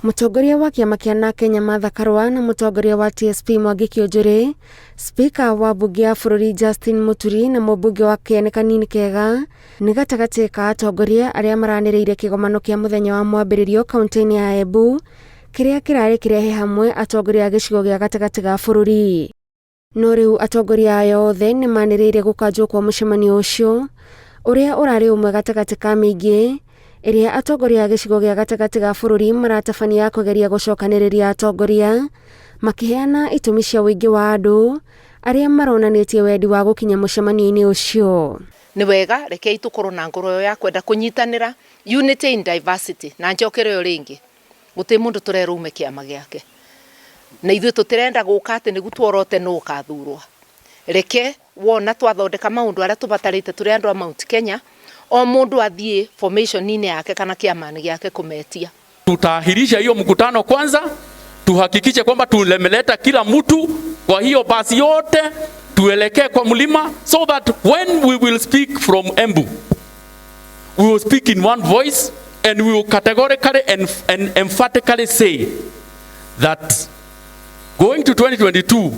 Mũtongoria wa kĩama kĩa na Kenya Martha Karua na mũtongoria wa TSP Mwangi Kiunjuri, Spika wa mbunge ya bũrũri Justin Muturi na mũmbunge wa Kĩene Kanini Kega nĩ gatagatĩ ka atongoria arĩa maranĩrĩire kĩgomano kĩa mũthenya wa mwambĩrĩrio kaunti-inĩ ya Embu kĩrĩa kĩrarĩ kĩrehe hamwe atongoria a gĩcigo gĩa gatagatĩ ga bũrũri. No rĩu atongoria aya othe nĩ manĩrĩire gũkanjwo kwa mũcemanio ũcio ũrĩa ũrarĩ ũmwe gatagatĩ ka mĩingĩ ĩrĩa atongoria a gĩcigo gĩa gatagatĩ ga bũrũri maratabania ya kũgeria gũcokanĩrĩria atongoria makĩheana itũmi cia ũingĩ wa andũ arĩa maronanĩtie wendi wa gũkinya mũcemanio-inĩ ũcio. Nĩ wega rekei tũkorwo na ngoro ĩyo ya kwenda kũnyitanĩra, unity in diversity, na njokere o rĩngĩ, gũtirĩ mũndũ tũrerwo ume kĩama gĩake, na ithuĩ tũtirenda gũka atĩ nĩguo tuorote nũ ũkathurwo. Reke wona twathondeka maũndũ arĩa tũbatarĩte tũrĩ andũ a Mount Kenya, o mũndũ athiĩ formation-inĩ yake kana kĩama-inĩ gĩake kũmetia. Tutaahirisha hiyo mkutano kwanza, tuhakikishe kwamba tumeleta kila mtu kwa hiyo basi yote tuelekee kwa mlima, so that when we will speak from Embu we will speak in one voice and we will categorically and emphatically say that going to 2022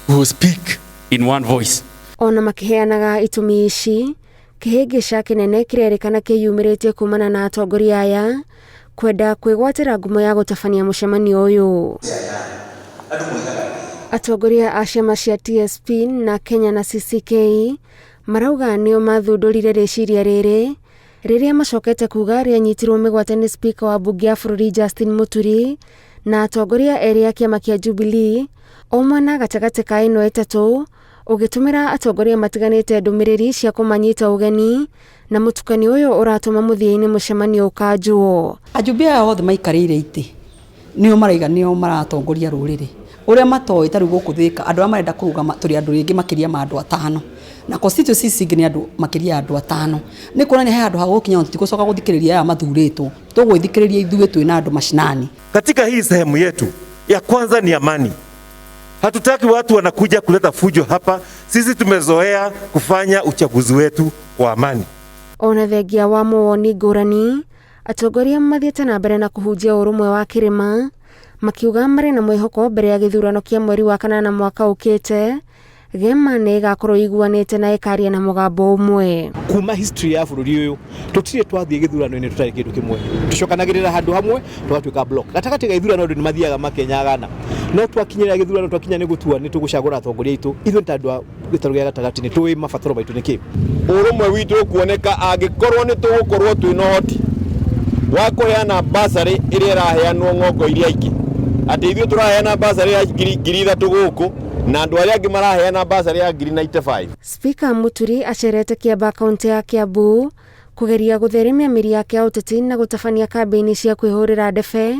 we will speak in one voice. Ona makĩheanaga itũmi ici, kĩhĩngĩca kĩnene kĩrerĩkana kĩyumĩrĩtie kumana na atongoria aya kwenda kwĩgwatĩra ngumo ya gũtabania mũcemanio ũyũ. Atongoria a ciama cia TSP na Kenya na CCK marauga nĩo mathundũrire rĩciria rĩrĩ rĩrĩa macokete kuga rĩanyitirwo mĩgwate nĩ spika wa mbunge ya bũrũri Justin Muturi na atongoria erĩ a kĩama kĩa Jubilee, o mwena gatagatĩ ka ĩno ĩtatũ ũgĩtũmĩra atongoria matiganĩte ndũmĩrĩri cia kũmanyita ũgeni, na mũtukanio ũyũ ũratũma mũthia-inĩ mũcemanio ũkanjwo. Ajumbe aya othe maikarĩire itĩ nĩo maraiga nĩo maratongoria rũrĩrĩ ũrĩa matoĩ. Ta rĩu gũkũ Thĩka, andũ arĩa marenda kũrũgama tũrĩ andũ rĩngĩ makĩria ma andũ 5, na constituency ici ingĩ nĩ andũ makĩria ya andũ 5. Nĩ kuonania he handũ ha gũkinya tũtigũcoka gũthikĩrĩria aya mathurĩtwo, tũgwĩthikĩrĩria ithuĩ twĩna andũ mashinani. Katika hii sehemu yetu ya kwanza ni amani. Hatutaki watu wanakuja kuleta fujo hapa. Sisi tumezoea kufanya uchaguzi wetu kwa amani. Ona thengia wa mawoni ngũrani, atongoria mathiĩte na mbere na kũhunjia ũrũmwe wa kĩrĩma, makiuga marĩ na mwĩhoko mbere ya gĩthurano kĩa mweri wa kanana mwaka ũkĩte Gema nĩ ĩgakorwo iguanĩte na ĩkaria na mũgambo ũmwe. Kuma history ya bũrũri ũyũ, tũtirĩ twathiĩ gĩthurano-inĩ tũtarĩ kĩndũ kĩmwe. Tũcokanagĩrĩra handũ hamwe, tũgatuĩka block. Gatagatĩ ga ithurano andũ nĩ mathiaga makenyagana, no twakinyĩra gĩthurano, twakinya nĩ gũtua nĩ tũgũcagũra atongoria aitũ, ithuĩ ta andũ a gĩtarũ gĩa gatagatĩ nĩ tũĩ mabataro maitũ nĩ kĩ. Ũrũmwe witũ ũkuoneka angĩkorwo nĩ tũgũkorwo twĩna ũhoti wa kũheana basarĩ ĩrĩa ĩraheanwo ng'ongo iria ingĩ, atĩ ithuĩ tũraheana basarĩ ya 3,000 gũkũ na andũ arĩa angĩ maraheana basarĩ ya ngiri 95. Spika Muturi acerete Kiambaa, kaunti ya Kiambu, kũgeria gũtheremia mĩri yake ya ũteti na gũtabania kambĩini cia kwĩhũrĩra ndebe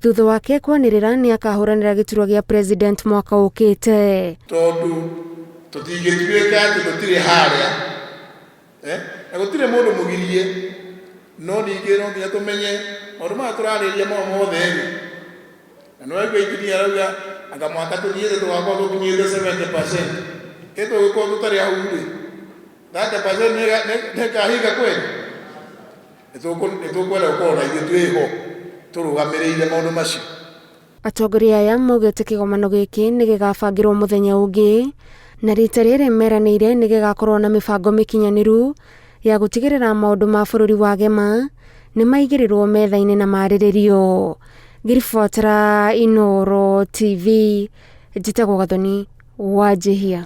thutha wake kwanĩrĩra nĩ akahũranĩra gĩturwa gĩa president mwaka ũkĩte. Tondũ tũtingĩtuĩka atĩ tũtirĩ harĩa, na gũtirĩ mũndũ mũgirie, no ningĩ no nginya tũmenye maũndũ maya tũrarĩria mao mothe rĩ, na nĩ waigua injinia arauga anga mwaka tũthiĩte tũgakorwo tũkinyĩte 70%. Ĩ tũngĩkorwo tũtarĩ hau rĩ, 30% nĩ ĩkahinga kweli? Nĩ tũkwenda gũkorwo na ithuĩ twĩho tũrũgamĩrĩire maũndũ macio. Atongoria aya maugĩte kĩgomano gĩkĩ nĩ gĩgabangĩrwo mũthenya ũngĩ, na rita rĩrĩ meranĩire nĩ gĩgakorwo na mĩbango mĩkinyanĩru ya gũtigĩrĩra maũndũ ma bũrũri wa Gema nĩ maigĩrĩrwo metha-inĩ na marĩrĩrio. Ngĩribotera Inooro TV, njĩtagwo Gathoni Wanjihia.